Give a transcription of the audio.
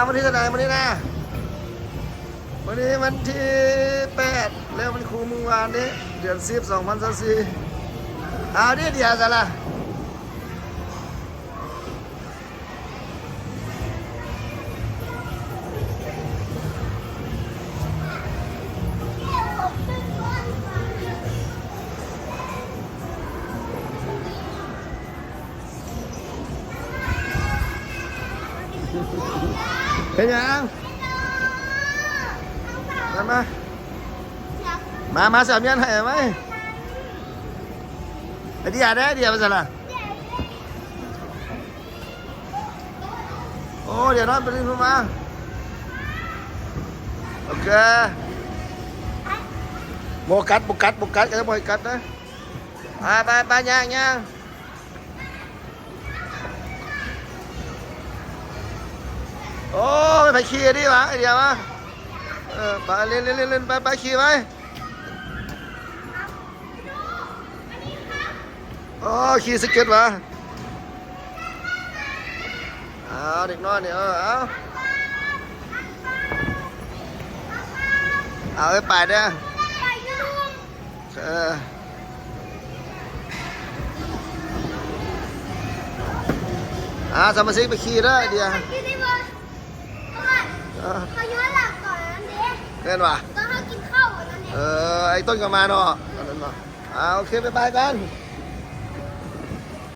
ວັນທີເທົ່າໃດມື້ນີ້ນະ? ມື້ນີ້ວັນທີແປດ ແລ້ວມັນຄູ່ມື້ວານເດ້ ເດືອນສິບ ສອງພັນຊາວສີ່. ເອົາເດ ເດຍຊະລະ. ເປັນຫຍັງ? ມາ ມາ ມາ ມາ ສາມຍານໃຫ້ໄວ້. ໄອເດຍ ໄອເດຍ ໄປໃສລະ? ໂອ້ ດຽວນອນໄປຫຼິ້ນພຸ້ນມາ. ໂອເຄ ບໍ່ກັດ ບໍ່ກັດ ບໍ່ກັດ ກໍຈະບໍ່ໃຫ້ກັດເດີ. ໄປ ໄປ ໄປ ຍ່າງ ຍ່າງ. ໂອ້ ໄປຂີ່ດີຫວາ ໄອເດຍຫວາ. ເອີ ໄປ ຫຼິ້ນ ຫຼິ້ນ ຫຼິ້ນ ໄປ ໄປ ຂີ່ໄປ. ອໍ ຂີ່ສະເກັດຫວາ. ອ້າວ ເດັກນ້ອຍນີ້ ເອີ ເອົາ ເອົາ ເອີ ໄປເດີ. ເອີ ອ່າ ສະມາຊິກໄປຂີ່ເດີ ໄອເດຍ. ເອີ ເຂົາຍ້ອນຫຼັງຕອນນັ້ນເດ້ ແມ່ນຫວາ? ຕອນເຮົາກິນເຂົ້າອັນນັ້ນເດ້. ເອີ ໄອ້ຕົ້ນກໍມາເນາະ ຕອນນັ້ນເນາະ. ອ່າ ໂອເຄ ບາຍບາຍກັນ.